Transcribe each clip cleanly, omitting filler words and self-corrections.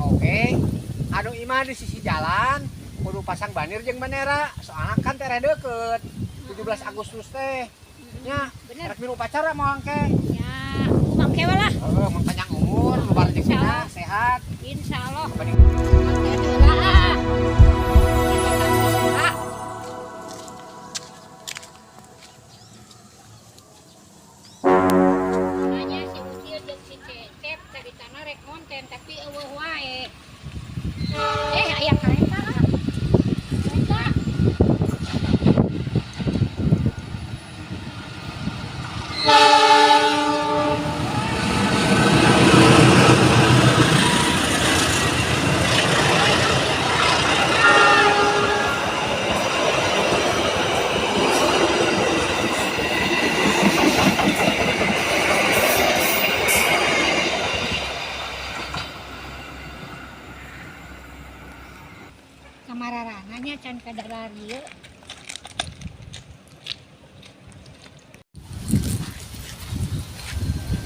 oge anu imah di sisi jalan kudu pasang banner jeung bendera soalna kan tereh deukeut 17 Agustus teh. Nya, bener. Rek milu upacara moal engke. Ya, mangke we lah. Heeh, mun panjang umur, loba rezekina, sehat. Insyaallah. Mending Mangke heula ah. Nanya si Ucil jeung si Cecep caritana rek konten tapi eueuh wae. Aya kareta ah. Kareta. Kamararananya can kadararieu.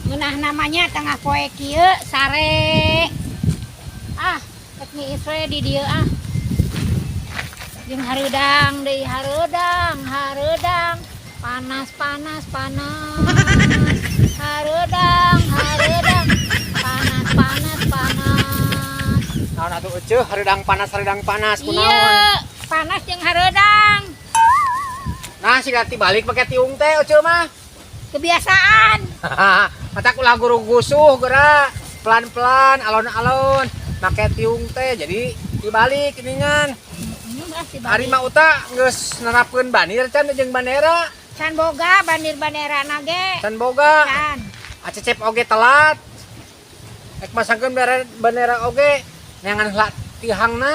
Ngeunah namanya tengah poe kieu sare. Ah, rek ngiis we di dieu ah. Jeung hareudang deui hareudang, hareudang. Panas panas panas. Hareudang, hareudang. Panas panas panas. Naon atuh euceuh hareudang panas kunaon? Iya, panas jeung hareudang. Nah, si ganti balik pake tiung teh euceuh mah. Kebiasaan. Mata ulah guru gusuh geura, pelan-pelan alon-alon make tiung teh jadi dibalik geuningan. Dibalik. Ari mah uta geus nerapkeun banir can jeung bandera. Can boga bandir banderana ge. Can boga. Can. Acecep oge telat. Rek masangkeun bendera oge neangan heula tihangna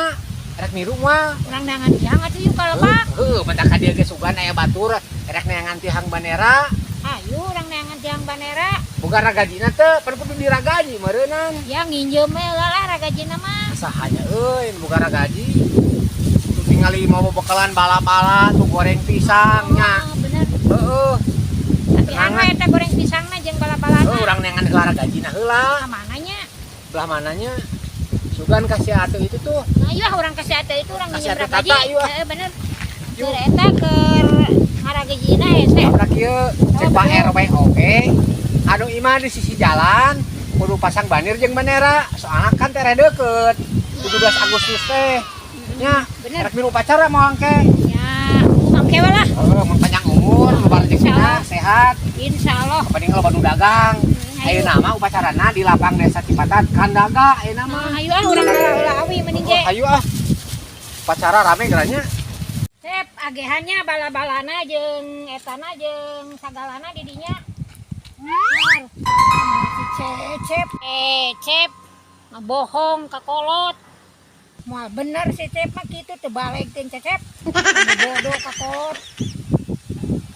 rek niru mah. Urang neangan tihang atuh yuk kalau Pak. Heuh, mentak ka dieu ge sugan aya batur rek neangan tihang bendera. Ayo urang neangan tihang bendera. Boga ragajina teu, pan kudu diragaji meureunnan. Ya nginjem we lah ragajina mah. Sahanya euy boga ragaji. Tuh tingali mau bekalan bala-bala tuh goreng pisang nya. Oh, bener. Heeh. Latihan we eta goreng pisangna jeung bala-balana. Heuh, urang neangan heula ragajina heula. Ka mananya? Belah mananya? Sugan kasih atuh itu tuh. Nah, iya urang kasih atuh itu urang Kasih nginjem atuh ragaji. tata, ieu ah. Heeh, bener. Yuk. Keur eta keur ngaragajina hese. Abrak ieu cek Pak RW oge. Anu imah di sisi jalan kudu pasang banner jeung bendera soalna kan tereh deukeut 17 Agustus teh. Nya, Bener. rek milu upacara moal engke. Ya, mangke we lah. Heeh, mun panjang umur, loba rezekina, sehat. Insyaallah. Mending loba nu dagang. Ayo. Ayeuna mah upacarana di lapang Desa Cipatat Kandaga ayeuna mah. Ayo ah urang heula awi mending ge. Oh, ayo ah. Upacara rame geranya. Sep, agehannya bala-balana jeung etana jeung sagalana di dinya. Si Cecep, Cecep ngebohong ka kolot. Moal bener si Cecep mah kitu teu balik teh Cecep. Bodoh ka kolot.